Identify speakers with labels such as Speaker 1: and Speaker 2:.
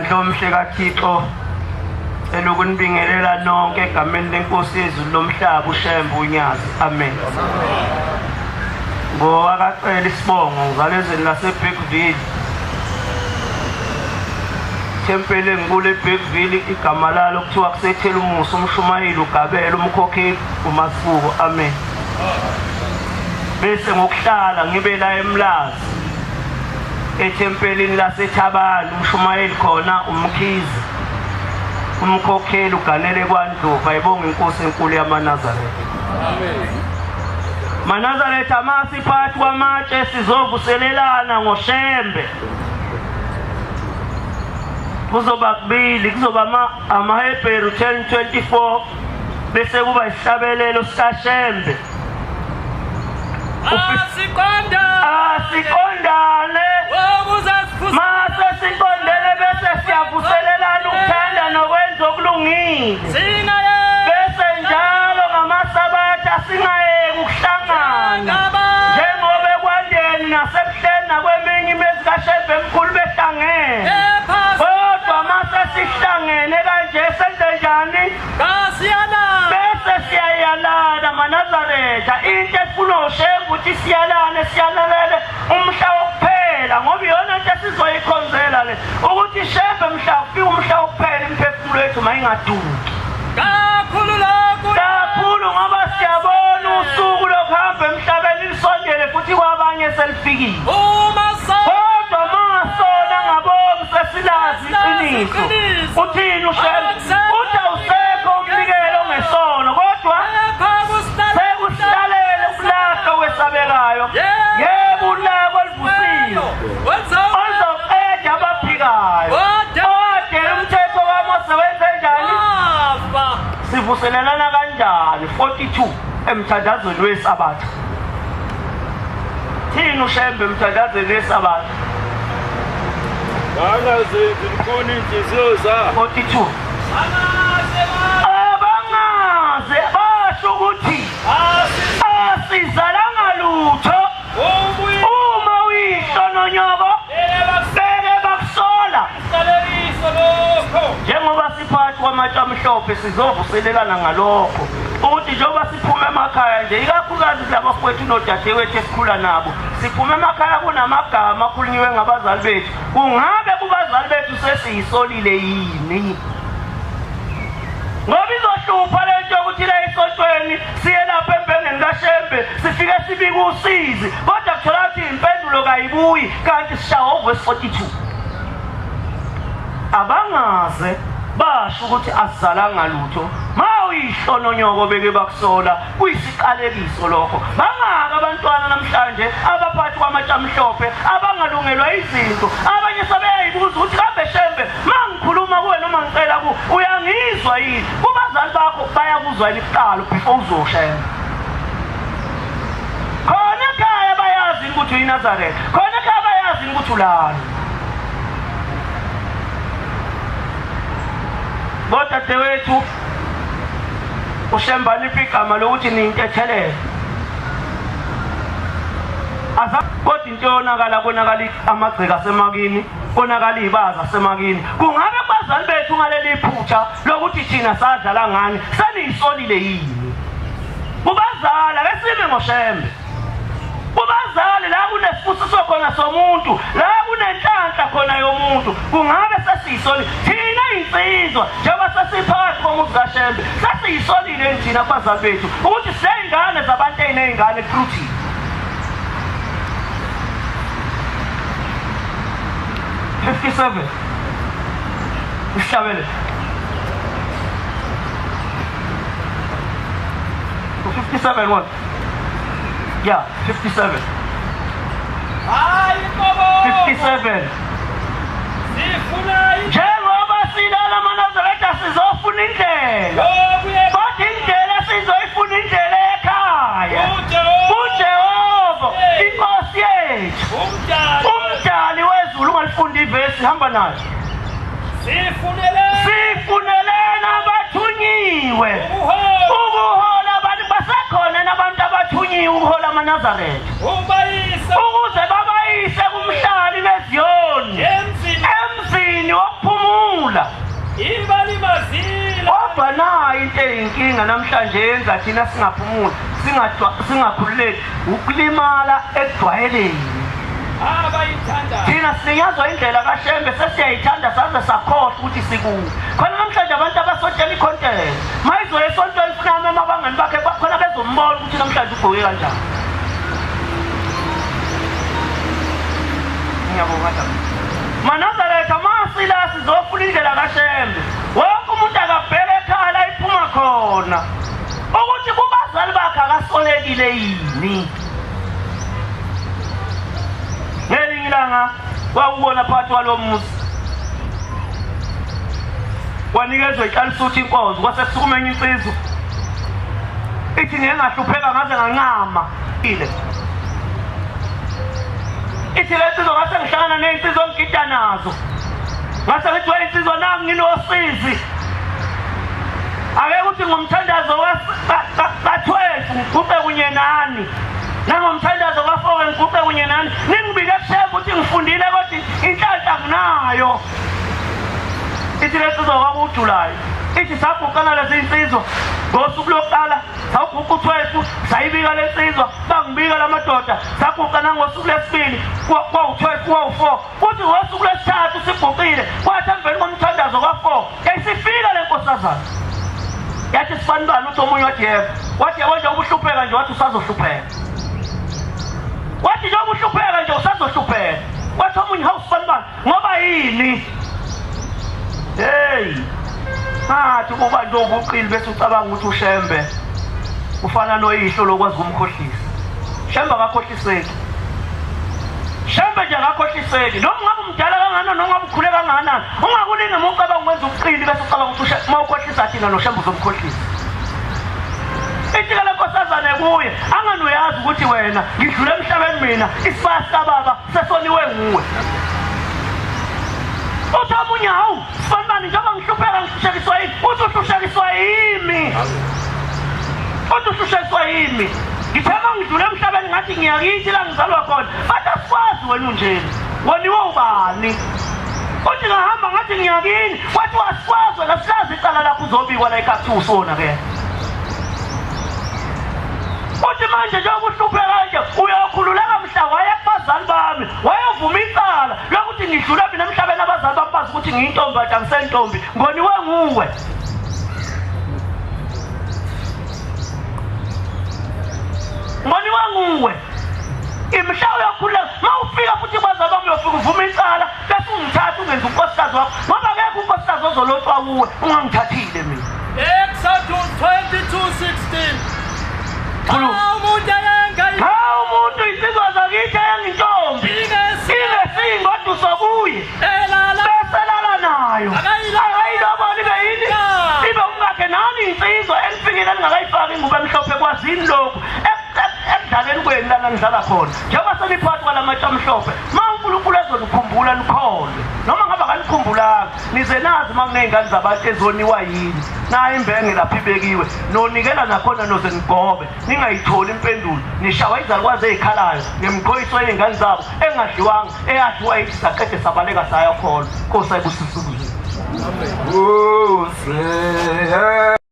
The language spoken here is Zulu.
Speaker 1: Bandla omhle kaThixo, elokunibingelela nonke egameni lenkosi yezulu lomhlaba uShembe uNyazi. Amen. Ngowakacela isibongo ngizalwa ezweni laseBergville. Thempeli engikule eBergville igama lalo kuthiwa kusethela umusa umshumayeli ugabela umkhokheli uMasibuko. Amen. Bese ngokuhlala ngibe la eMlazi ethempelini laseThabani, umshumayeli khona uMkhize, umkhokheli uganele kwaNdlovu. Ayibonga inkosi enkulu yamaNazaretha.
Speaker 2: Amen.
Speaker 1: Manazaretha, masiphathi kwamatshe sizovuselelana ngoShembe. Kuzoba kubili, kuzoba amaHebheru 10:24 bese kuba isihlabelelo sikaShembe. Asiqondane mase siqondene bese siyavuselelana ukuthanda nokwenza okulungile, bese njalo ngamasabatha singayeki ukuhlangana njengoba ekwandeni nasebuhleni nakweminye imizi kaShembe emkhulu behlangene. Kodwa mase sihlangene kanje senze njani? Bese siyayalana maNazaretha. Into efuna uShembe ukuthi siyalane, siyalalele umhla wokuphela, ngoba iyona into esizoyikhonzela le, ukuthi Shembe mhla kufika umhla wokuphela imiphefumulo yethu mayingaduki
Speaker 2: kakhulu lokhu
Speaker 1: kakhulu, ngoba siyabona usuku lokuhamba emhlabeni lisondele futhi kwabanye selifikile.
Speaker 2: Uma
Speaker 1: Kodwa masona ngabomu sesilazi iqiniso. Uthini uShembe? Uthi awusekho umnikelo ngesono, kodwa sekuhlalele ukulahla okwesabekayo, yebo ulaka oluvusiwe oluzoqeda abaphikayo. Owadela umthetho kaMose wenze njani? Sivuselelana kanjani? 42 emthandazweni wesabatha. Thini uShembe emthandazweni wesabatha?
Speaker 2: Bangazenzi lukhuni inhliziyo zabo.
Speaker 1: 42 abangaze basho ukuthi asizalanga lutho. Uma uyihlo nonyoko beke bakusola, njengoba siphakathi kwamatshe amhlophe sizovuselelana ngalokho, ukuthi njengoba siphume emakhaya nje, ikakhulukazi kulabafowethu nodadewethu esikhula nabo, siphume emakhaya kunamagama akhulunyiwe ngabazali bethu. Kungabe kubazali bethu sesiyisolile yini? Ngoba izohlupha le nto yokuthi la esontweni siye lapha embengeni kaShembe sifike sibike usizi, kodwa kuthola ukuthi impendulo kayibuyi, kanti sishawa uvesi 42. Abangaze basho ukuthi asizalanga lutho. Ma uyihlo nonyoko beke bakusola, kuyisiqalekiso lokho. Bangaka abantwana namhlanje abaphathi kwamatshe amhlophe abangalungelwa izinto. Abanye sebeyayibuza ukuthi kambe Shembe ma ngikhuluma kuwe noma ngicela ku uyangizwa yini? Kubazali bakho bayakuzwa yini kuqala before uzoShembe? Khona ekhaya bayazi ukuthi uyiNazaretha, khona ekhaya bayazi ukuthi ulana. Bodadewethu, uShembe aliphi igama lokuthi niyintethelelo, kodwa into yonakala konakala amagceke asemakini, konakala iy'baza asemakini. Kungabe kubazali bethu ngaleli phutha lokuthi thina sadlala ngani seniyisolile yini? Kubazali ake sime ngoShembe. Kubazali la kunesibusiso khona somuntu, la kunenhlanhla khona yomuntu, kungabe sesiyisolile thina insizwa njengoba sesiphakathi komuzi kaShembe? Sesiyisolile thina kubazali bethu ukuthi seyingane zabantu ey'ney'ngane through 57 isihlabelelo 57 1, yeah, 57. 57. Njengoba silala amaNazaretha sizofuna indlela, kodwa indlela sizoyifuna indlela ekhaya kuJehova inkosi yethu, umdali wezulu. Ungalifunda ivesi, hamba nayo. Sifunelena abathunyiwe ukuhola abantu. Basekhona nabantu abathunyiwe ukuhola amaNazaretha ukuze babayise kumhlali beziyoni, emzini wokuphumula. Phumula.
Speaker 2: Ibalimazile.
Speaker 1: Kodwa nayo into eyinkinga namhlanje yenza thina singaphumuli, singakhululeki, ukulimala ekujwayeleni.
Speaker 2: Abayithanda.
Speaker 1: Thina sinikezwa indlela kaShembe sesiyayithanda saze sakhohlwa ukuthi sikuyo. Khona namhlanje abantu abasotshela icontent. Mayizoya esontweni funa amema abangani bakhe khona bezombona ukuthi namhlanje ugqoke kanjani. Ngiyabonga daba. MaNazaretha masila sizofuna indlela kaShembe. Wonke umuntu akabheke ekhaya la iphuma khona. Ukuthi kubazali bakhe akasolekile yini. Ngelinye ilanga wawubona phakathi kwalo muzi. Kwanikezwa iqalisuthi inkonzo kwase kusukuma enye insizwa. Ithi ngeke ngahlupheka ngaze ngancama. Ile. Ithi le nsizwa ngase ngihlangana nezinsizwa engigida nazo. Ngase ngithi we insizwa nangu nginosizi. Ake ukuthi ngomthandazo ka-12 ngiguqe kunye nani. Nangomthandazo ka-4 ngiguqe kunye nani. Ningibike kuShembe ukuthi ngifundile kodwa inhlanhla nginayo. Ithi le nsizwa kwakujulayo. Ithi saguqana lezi insizwa ngosuku lokuqala sawuguqa u-12 sayibika le nsizwa bangibika la madoda saguqa nangosuku lwesibili kwawu-12 kwawu-4 kuthi ngosuku lwesithathu siguqile kwathi emveni komthandazo ka-4 yayisifika le nkosazana yathi sifanibani uthi omunye wathi yebo wathi yebo nje ubuhlupheka nje wathi usazohlupheka wathi njengoba uhlupheka nje usazohlupheka wathi omunye hawu sifanibani ngoba yini hey ngathi kuba nje ubuqili bese ucabanga ukuthi uShembe ufana noyihlo lokwazi ukumkhohlisa. Shembe akakhohliseki. Shembe nje akakhohliseki. Noma ungabe umdala kangakanani, noma ungabe ukhule kangakanani, ungakulinge uma ucabanga ukwenza ubuqili bese ucabanga ukuthi uma ukhohlisa thina noShembe uzomkhohlisa. Ithi le nkosazane kuye, angani uyazi ukuthi wena ngidlule emhlabeni mina, isibaya sikababa sesoniwe nguwe. Uthi omunye hawu sifanibani njengoba ngihlupheka ngihlushekiswa yini? Uthi uhlushekiswa yimi. Uthi uhlushekiswa yimi. Ngithe uma ngidlule emhlabeni ngathi ngiyakithi la ngizalwa khona. Bathi asikwazi wena unjena. Woniwe ubani? Uthi ngahamba ngathi ngiyakini. Wathi asikwazi wena silazi icala lakho uzobikwa la ekhaya kuthiwa usona ke. Uthi manje njengoba uhlupheka nje uyokhululeka mhla waya kubazali bami wayovuma icala lokuthi ngidlula mina emhlabeni abazali bami bazi ukuthi ngiyintombi kanti angisentombi ngoniwe nguwe. Ngoniwe nguwe. Imhla uyokhululeka uma ufika futhi kubazali bami uyofika uvuma icala bese ungithatha ungenza unkosikazi wakho ngoba akekho unkosikazi ozolotshwa kuwe ungangithathile mina.
Speaker 2: Exodus 22:16.
Speaker 1: Khuluma.
Speaker 2: Xa umuntu eyenga
Speaker 1: Cha umuntu insizwa zakithi engintombi ingesingoduso kuye
Speaker 2: elala
Speaker 1: bese lala nayo
Speaker 2: Akayiloboli.
Speaker 1: akayiloboli ibe yini ibe umkakhe nani insizwa enifikile ningakayifaki ingubo emhlophe kwazini lokhu ekudlaleni kwenu lana nidlala khona njengoba seniphakathi kwalamatshe amhlophe ma uNkulunkulu ezonikhumbula nikholwe noma ngabe akanikhumbulanga nize nazi uma kuney'ngane zabantu ezoniwa yini nayo imbenge lapho ibekiwe nonikela nakhona noze nigobe ningayitholi impendulo nishawa izalukwazi ey'khalayo ngemqhoyiso yey'ngane zabo engadliwanga eyadliwa yithi saqede sabaleka sayakholwa. Nkosi ayibusise ukuzwe.
Speaker 3: Amen.